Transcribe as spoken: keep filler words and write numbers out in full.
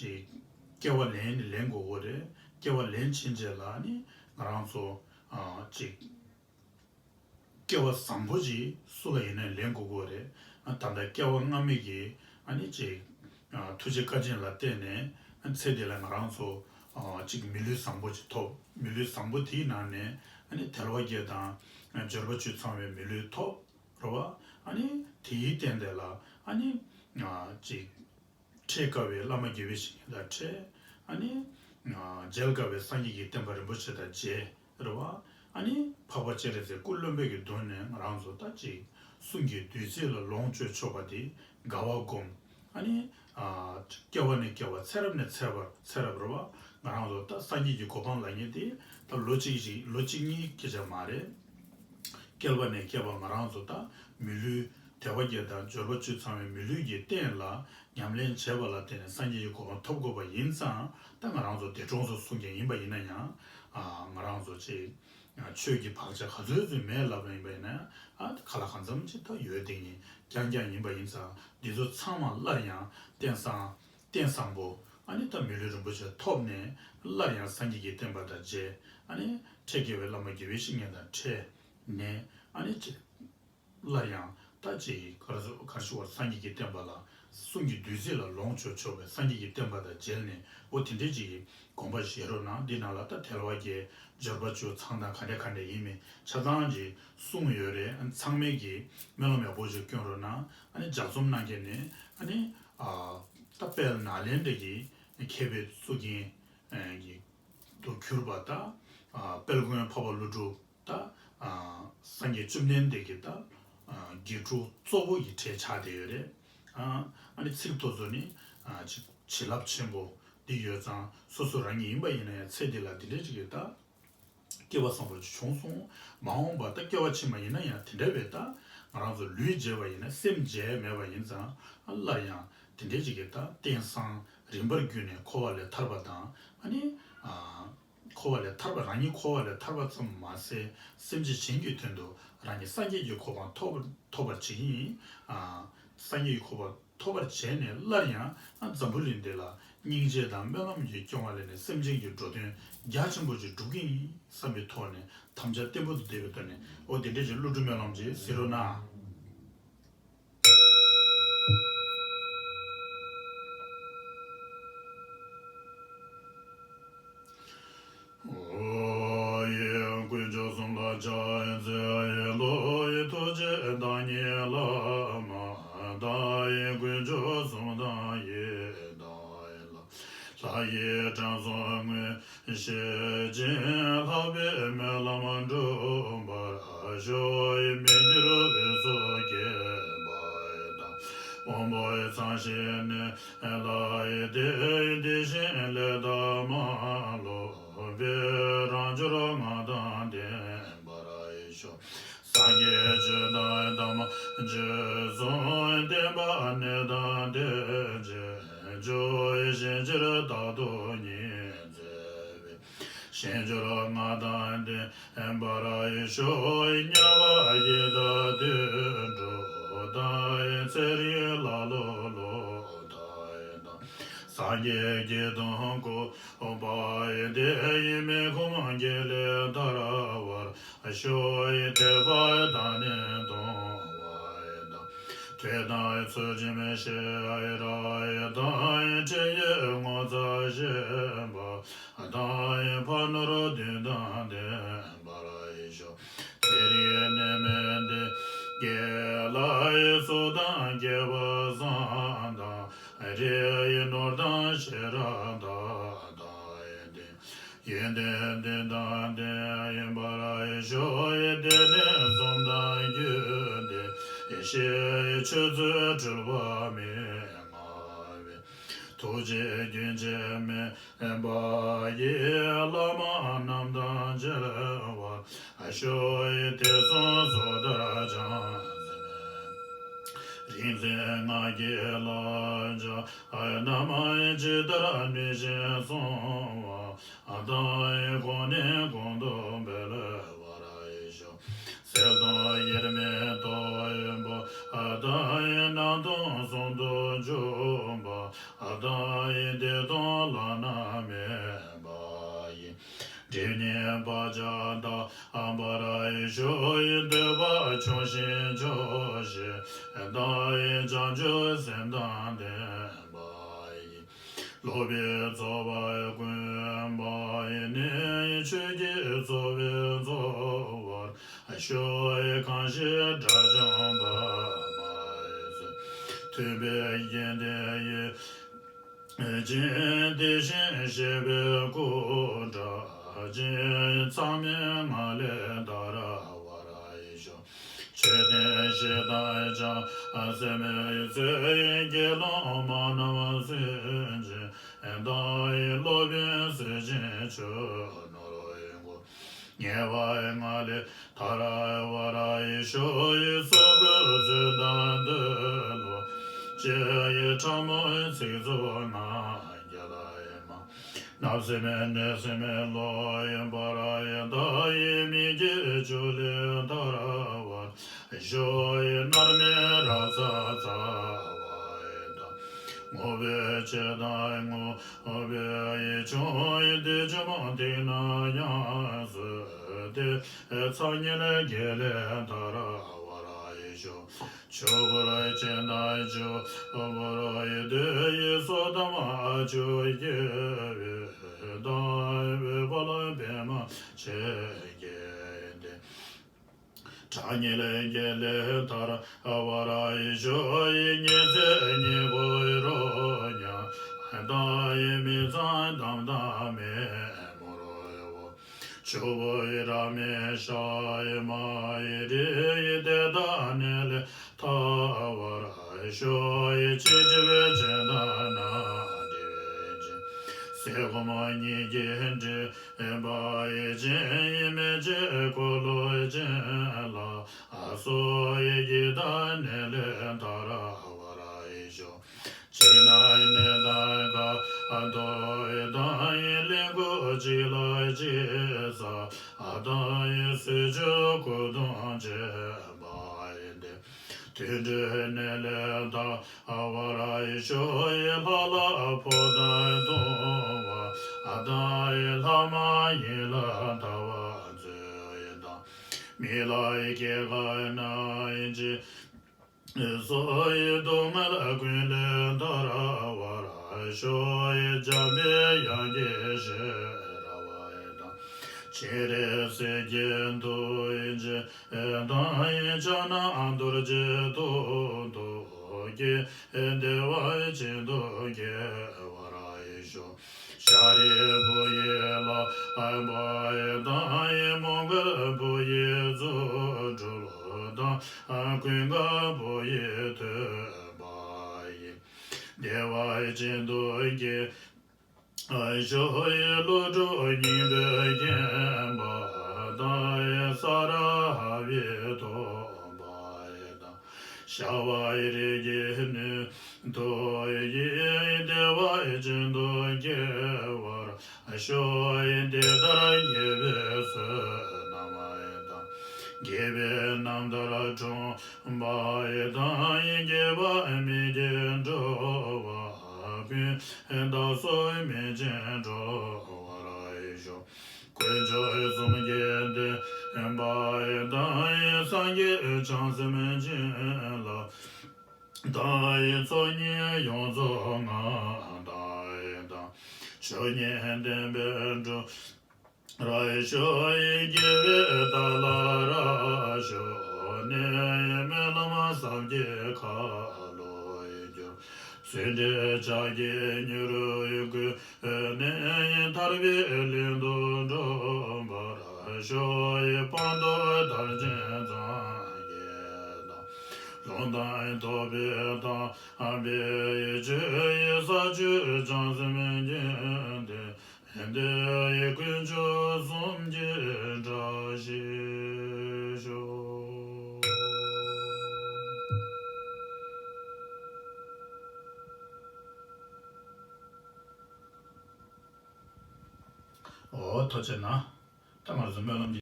ཅིག་སྐྱེ་བ་ལེན་ནི་ལེན་དགོས་ཀྱི་རེད། སྐྱེ་བ་ལེན་ཕྱིན་རྗེས་ལ་ནི་ང་རང་ཚོ་ཨ་ཅིག་སྐལ་བ་བཟང་པོ་ཅིག་སུ་ལ་ཡིན་ནའི་ལེན་དགོས་ཀྱི་རེད། ཨ་ད་ལྟ་སྐྱེ་བ་སྔ་མའི་གི་ཨ་ནི་ཅིག་ཨ་ཐུགས་རྗེ་བཀའ་དྲིན་ལ་བརྟེན་ནས་ཨ་ཚེ་འདི་ལ་ང་རང་ཚོ་ཨ་ཅིག་མི་ལུས་བཟང་པོ་ཅིག་ཐོབ། མི་ལུས་བཟང་པོ་དེའི་ནང་ནས་ཨ་ནི་དལ་བ་བརྒྱད་དང་འབྱོར་པ་བཅུ་ཚང་བའི་མི་ལུས་ཐོབ་རེད་བ། ཨ་ནི་དེའི་རྟེན་འབྲེལ་ལ་ཨ་ནི་ཨ་ཅིག་འཕྲད་དཀའ་བའི་བླ་མ་དགེ་བའི་བཤེས་གཉེན་དང་འཕྲད། ཨ་ནི། མཇལ་དཀའ་བའི་སངས་རྒྱས་ཀྱི་བསྟན་པ་རིན་པོ་ཆེ་དང་མཇལ་རེད་བ། ཨ་ནི། འཕགས་པ་སྤྱན་རས་གཟིགས་སྐུ་བློན་པོ་གི་མདུན་ནས་ང་རང་ཚོ་ད་ཅིག་གསུང་གི་བདུད་རྩི་ལ་ལོངས་སྤྱོད་ཆོག་པ་དེ་དགའ་བ་སྒོམ། ཨ་ནི། སྐྱེ་བ་ནས་སྐྱེ་བ་ཚེ་རབས་ནས་ཚེ་བར་ཚེ་རབས་རེད་བ། ང་རང་ཚོ་ད་སངས་རྒྱས་ཀྱི་གོ་འཕང་ལབ་མཁན་དེ་ད་ལོ་གཅིག་ཞིག་ལོ་གཅིག་གཉིས་སྐད་ཆ་མ་རེད། བསྐལ་པ་ནས་བསྐལ་པ་ང་རང་ཚོ་ད་མི་ལུས་དལ་བ་བརྒྱད་དང་འབྱོར་པ་བཅུ་ཚང་བའི་མི་ལུས་ཀྱི་རྟེན་ལ་ཉམས་ལེན་བྱས་པ་ལ་བརྟེན་ནས་སངས་རྒྱས་ཀྱི་གོ་འཕང་ཐོབ་དགོས་པ་ཡིན་ཙང་། ད་ང་རང་ཚོ་འདས་གྲོངས་སུ་སོང་མཁན་ཡིན་པ་ཡིན་ན་ཡང་། ཨ་ང་རང་ཚོ་ཅིག་ཆོས་ཀྱི་བག་ཆགས་ག་ཚོད་ཚོད་མེད་ལབ་པ་ཡིན་པ་ཡིན་ན། ཨ་ཁ་ལག་གང་འཚམ་ཅིག་ད་ཡོད་དེ་ཡིན་རྐྱང་རྐྱང་ཡིན་པ་ཡིན་ཙང་། འདི་ཚོ་ཚང་མ་སླར་ཡང་རྟེན་བཟང་། རྟེན་བཟང་པོ། ཨ་ནི་ད་མི་ལུས་རིན་པོ་ཆེ་ཐོབ་ནས་སླར་ཡང་སངས་རྒྱས་ཀྱི་བསྟན་པ་དང་མཇལ། ཨ་ནི་འཕྲད་དཀའ་བའི་བླ་མ་དགེ་བའི་བཤེས་གཉེན་དང་འཕྲད་ནས། ཨ་ནི་ཅིག་སླར་ཡང་ད་ཅིག་གར་སོ་གར་ཞུ་བར་སངས་རྒྱས་ཀྱི་བསྟན་པ་ལ་གསུང་གི་བདུད་རྩི་ལ་ལོངས་སྤྱོད་ཆོག་པའི་སངས་རྒྱས་ཀྱི་བསྟན་པ་དང་མཇལ་ནས། འོ་དེ་འདྲའི་ཅིག་གི་དགོངས་པ་བཞེས་རོགས་གནང་། འདི་ནང་ལ་ད་དལ་བ་བརྒྱད་འབྱོར་པ་བཅུ་ཚང་དང་ག་འདྲ་ག་འདྲ་ཡིན་མིན་ཆ་ཚང་ཅིག་གསུངས་ཡོད་རེད། ཨ་ཚང་མས་ཀྱི་སྨོན་ལམ་ཡག་པོ་ཅིག་སྐྱོན་རོགས་གནང་། ཨ་ནི་ལྗགས་རྩོམ་གནང་མཁན་ནས་ཨ་ནི་ཨ་ད་དཔལ་ནཱ་ལེནྡྲ་གི་མཁས་པའི་གཙུག་རྒྱན་གྱི་དུ་གྱུར་པ་དང་། ཨ་དཔལ་མགོན་འཕགས་པ་ཀླུ་སྒྲུབ་དང་། ཨ་སངས་རྒྱས་བཅོམ་ལྡན་འདས་ཀྱི་དང་། ཨ་དགེ་ཕྲུག་གཙོ་བོ་ཡི་གྲས་ཆགས་བསྡད་ཡོད་རེད། ཨ་ཨ་ནི་ཚིག་ཐོ་ཚོ་ནི་ཨ་ཅིག་བྱིན་རླབས་ཆེན་པོ་འདི་ཡོད་ཙང་། སོ་སོ་རང་ཉིད་ཡིན་པ་ཡིན་ན་ཡང་ཚེ་འདི་ལ་འདི་འདྲའི་ཅིག་གི་ད་སྐལ་བ་བཟང་པོ་ཅིག་བྱུང་སོང་། མ་འོངས་པ་ད་སྐྱེ་བ་ཕྱི་མ་ཡིན་ན་ཡང་དེ་འདྲ་བའི་ད་ང་རང་ཚོ་ལུས་བརྗེད་པ་ཡིན་ན་སེམས་བརྗེད་མེད་པ་ཡིན་ཙང་། ཨ་སླར་ཡང་དེ་འདྲའི་ཅིག་གི་ད་རྟེན་བཟང་རིམ་པར་བརྒྱུད་ནས་འཁོར་བ་ལས་ཐར་པ་དང་། ཨ་ནི་ཨ་འཁོར་བ་ལས་ཐར་པ། རང་ཉིད་འཁོར་བ་ལས་ཐར་པ་ཙམ་མ་ཟད། སེམས་ཅན་གཞན་གྱི་དོན་དུ་རང་ཉིད་སངས་རྒྱས་ཀྱི་གོ་འཕང་ཐོབ་པར་ཐོབ་པར་བྱེད་ཀྱི་ཡིན། ཨ་སངས་རྒྱས་ཀྱི་གོ་འཕང་ཐོབ་པར་བྱས་ནས་སླར་ཡང་ཨ་འཛམ་བུ་གླིང་འདི་ལ་སྙིང་རྗེ་དང་སྨོན་ལམ་གྱི་སྐྱོང་བ་ལས་ནས་སེམས་ཅན་གྱི་འགྲོ་དོན་རྒྱ་ཆེན་པོ་ཅིག་སྒྲུབ་ཀྱི་ཡིན་བསམ་པའི་ཐོག་ནས་དམ་བཅའ་བརྟན་པོ་དང་ལྡན་པའི་ཐོག་ནས། འོ་དེ་འདྲའི་ཅིག་བསླུ་བྲིད་སྨོན་ལམ་ཅིག་གཟིགས་རོགས་གནང་། ཨོ་ཡེ། དཀོན་མཆོག་གསུམ་ལ་ཕྱག་འཚལ་ལོ། ཐུགས་རྗེ་བདག་ཉིད་བླ་མ་དང་། དཀོན་མཆོག་གསུམ་དང་ཡི་དྭགས་ལ། ལྷ་ཡི་དྲང་སྲོང་མངོན་ཤེས་ཅན། ལྷག་པའི་སྨོན་ལམ་འགྲུབ་པར་ཤོག་མི་འགྱུར་བའི་ཚོགས་བསྐྱེད་པ་དང་། དབང་པོ་ཚང་ཞིང་ནི་ལྷ་ཡི་དེ། དེ་བཞིན་ལས་དང་མ་ལོག་པའི་རང་འབྱོར་མངའ་ཐང་ལྡན་པར་ཤོག་སངས་རྒྱས་ཆོས་དང་ཐམས་ཅད་གསུངས། བསྟན་པ་གནས་དང་དེ་བཞིན་འཇུག་ཞིང་ཆེར་རྟག་ཏུ་ཉིད་མཛད་པའི། ཞིང་འབྱོར་མངའ་ཐང་ལྡན་པར་ཤོག་དམྱལ་བ་ཡི་དྭགས་དུད་འགྲོ་དང་། ཚེ་རིང་ལ་ལོ་ལོ་དག་དང་། སངས་རྒྱས་ཀྱི་གདུང་བཀུག་པ་ཡི་དེ། མི་ཁོམ་དགེ་ལེགས་དར་བར་ཤོག་ཐེག་པ་དང་ནི་སྟོང་པ་དང་། ཐོས་དང་ཚུལ་ཁྲིམས་ཤེས་རབ་དང་། ཁྲིམས་ཡིག་ངོ་མཚར་ཤེས་པ་དང་། ཕ་ནོར་བདུན་དང་ལྡན་པར་ཤོག་དེ་རིང་ནད་མེད་བདེ་སྐྱིད་ལ། སུ་དང་སྐལ་བ་བཟང་དང་། རིགས་ནོར་དང་ཤེས་རབ་དག་དང་ལྡན། ཡོན་ཏན་བདུན་དང་ལྡན་པར་ཤོག་དེ་ནས་གསུམ་དང་རྒྱུད་སྡེ་བཞི། ཆོས་ཚུལ་འཁྲུལ་པ་མི་མངའ་བའི། ཐུགས་རྗེ་རྒྱུན་ཆད་མེད་པ་ཡི། བླ་མ་རྣམས་དང་མཇལ་བར་ཤོག་དེ་གསུམ་སོ་ཐར་བྱང་སེམས། རིག་འཛིན་སྔགས་ཀྱི་བསླབ་བྱ་རྣམས། ཇི་ལྟར་ནུས་བཞིན་གསུང་བ་དང་། གོང་ནས་གོང་དུ་འཕེལ་བར་ཤོག་གསལ་སྟོང་དབྱེར་མེད་རྟོགས་པ་དང་། སྣང་སྟོང་ཟུང་དུ་འཇུག་པ། བདག་ཡི་བདེ་སྟོང་བླ་ན་མེད་པ་ཡི། སྒྲིབ་གཉིས་བག་ཆགས་དག་པར་ཞུ་ཡི། འདོད་པ་ཆུང་ཞིང་ཆོག་ཤེས་བདག་ཡི། བྱང་ཆུབ་སེམས་དང་ལྡན་པ་ཡི། སློབ་པའི་རྩོལ་བ་བསྐུལ་བ་ཡི། ནི་ཆོས་ཀྱི་རྩོལ་བས་རྩོལ་བར་ཞུ་ཡི། གང་ཞིག་དགྲ་བཅོམ་པ་མ་ཡི་ཚུལ། མཐུན་པའི་རྒྱན་ལྡན་ཡིད་ཅན། དེ་བཞིན་གཤེགས་པའི་སྐུ་འདྲ་ཅན། མཚམས་མེད་ངང་ལས་ཐར་བར་ཤོག། མཆོད་རྟེན་བཞི་དང་བྱང་སེམས་མའི་ཚུལ། དགེ་སློང་མ་རྣམས་སུན་འབྱིན་དང་། སློབ་དཔོན་སུན་འབྱིན་ཆོས་ནོར་བུའི་མགོན། ཉེ་བར་ངང་ལས་ཐར་བར་ཤོག། གསུང་དགོས་ཚུལ་དང་འདོད་ལོག་བཅས། ཕྲ་མོའི་ཚིག་རྩུབ་ངག་འཁྱལ་མ། བརྣབ་སེམས་གནོད་སེམས་བློ་ཡི་འབར་ཡི། བདག་ཡི་མི་བགྱིད་ཆོས་ལས་ཐར་བར་ཤོག། མནར་མེད་རབ་རྩ་རྩ་བ་ཡི་དང་། ངུ་བའི་ཆེ་དང་ངུ་བའི་ཆུང་ཡི། བདེ་འཇོམས་ཐིག་ནག་ཡང་སོས་ཏེ། མཚན་ཉིད་དགེ་ལས་ཐར་བར་ཤོག། ཆུ་བུར་ཅན་དང་ཆུ་བུར་ཡི། དུས་ཡི་སོ་ཐམ་ཨ་ཆུ་སྐྱེ་བའི་དང་། འོད་དཔལ་པདྨ་ཆེ་གེ་སྟེ། གྲངས་སྙེད་དགེ་ལས་ཐར་བར་ཤོག། ཉི་ཚེ་ཉི་གོ་རོ་མྱ་དང་། མི་ཚངས་དམ་དང་མེ་མོར་འོ། ཆུ་བོ་ཡི་ར་མེ་ཤ་ཡི་མ་ཡི་རི་ཡི། དེ་དག་ནད་ལས་ཐར་བར་ཤོག། ཡི་ཕྱི་འབྲས་བུ་ཅན་དང་ན་འབྲས་བུ་ཅན། ཟས་སྐོམ་གཉིས་ཀྱིས་འདྲེན་པ་ཡི་ཅན་ཡི། མི་བརྗེད་འཁོར་ལོ་ཅན་ལ་སོགས་ཡི། ཡི་དྭགས་ནད་ལས་ཐར་བར་ཤོག། ཅི་ན་ནི་དང་ཀ་ཏོ་ཡི་དང་ཡི། ལིང་གུ་གཅིག་ལ་གཅིག་ཟ་དང་ཡི། གསོད་བཅོས་རྐུ་འཐུང་བྱེད་པ་ཡི། དེ་དུད་འགྲོའི་ནད་ལས་ཐར་བར་ཤོག་ཡི། ལྷ་ལ་ཕོག་དང་ལྟུང་བ་དང་ཡི། ལྷ་མ་ཡིན་ལ་ཐར་པ་འཚོལ་ཡི་དང་། མི་ལ་ཡི་སྐྱེ་རྒ་ན་འཆི་སོགས་ཡི། སྡུག་བསྔལ་ཀུན་ལས་ཐར་བར་ཤོག་ཡི། འཇམ་པའི་དབྱངས་ཀྱི་ཞལ་རབ་ཡི་དང་། སྤྱན་རས་གཟིགས་ཀྱི་མཐུ་ཡི་རྗེས་དང་ཡི། ཕྱག་ན་རྡོ་རྗེ་ཐོད་ཐོད་ཀྱིས། བདེ་བ་ཅན་དུ་སྐྱེ་བར་ཤོག། ཤཱ་རིའི་བུ་ཡི་ལག་པ་ཡི་དང་ཡི། མོའུ་འགལ་བུ་ཡི་རྫུ་འཕྲུལ་དང་། ཀུན་དགའ་བུ་ཡི་ཐོད་པ་ཡི། བདེ་བ་ཅན་དུ་སྐྱེ་ཤོག་ཡི། ཀླུ་སྒྲུབ་སྙིང་པོས་བརྒྱན་པ་དང་ཡི། ས་ར་ཧ་པའི་ཐོད་པ་ཡི་དང་། ཤ་བ་ཡི་རིགས་ཀྱི་སྣོད་དུ་ཡི། བདེ་བ་ཅན་དུ་སྐྱེ་བར་ཤོག་ཡི། འདི་ལྟར་དགེ་བའི་བསོད་ནམས་ཡི་དང་། དགེ་བའི་རྣམ་ཐར་འཁྲུངས་པ་ཡི་དང་ཡི། དགེ་བ་མི་བགྱིད་འགྲོ་བ་ཀུན། བདག་སོགས་མི་བགྱིད་འགྲོ་བར་ཤོག། དཀོན་མཆོག་གསུམ་གྱི་བདེན་པ་ཡི་དང་ཡི། སངས་རྒྱས་བྱང་སེམས་བྱིན་རླབས་དང་ཡི། ཚོགས་གཉིས་ཡོངས་རྫོགས་ངང་དང་ཡི་དང་། ཆོས་ཉིད་བདེན་པའི་འབྲུ་ར་ཤོག་ཡི། དགེ་བའི་རྟ་ལ་ར་ཤོག་ནས་ཡི། སྨོན་ལམ་བསམ་གྱིས་ཁ་ལོ་ཡི་གྱུར། བརྩོན་འགྲུས་ལྕགས་ཀྱུས་མྱུར་བསྒོས་ནས་ཡི། ཐར་པའི་གླིང་དུ་འགྲོ་བར་ཤོག་ཡི། སྤངས་རྟོགས་དར་ཅན་སངས་རྒྱས་དང་། ལུང་དང་རྟོགས་པའི་དམ་པའི་ཆོས་ཡི། ས་བཅུའི་བྱང་སེམས་ཀྱི་བདེན་དེ་ཡི། དཀོན་མཆོག་གསུམ་གྱི་བཀྲ་ཤིས་ཤོག། འོ་ཐུགས་རྗེ་གནང་། ད་ང་ཚོ་སྨོན་ལམ་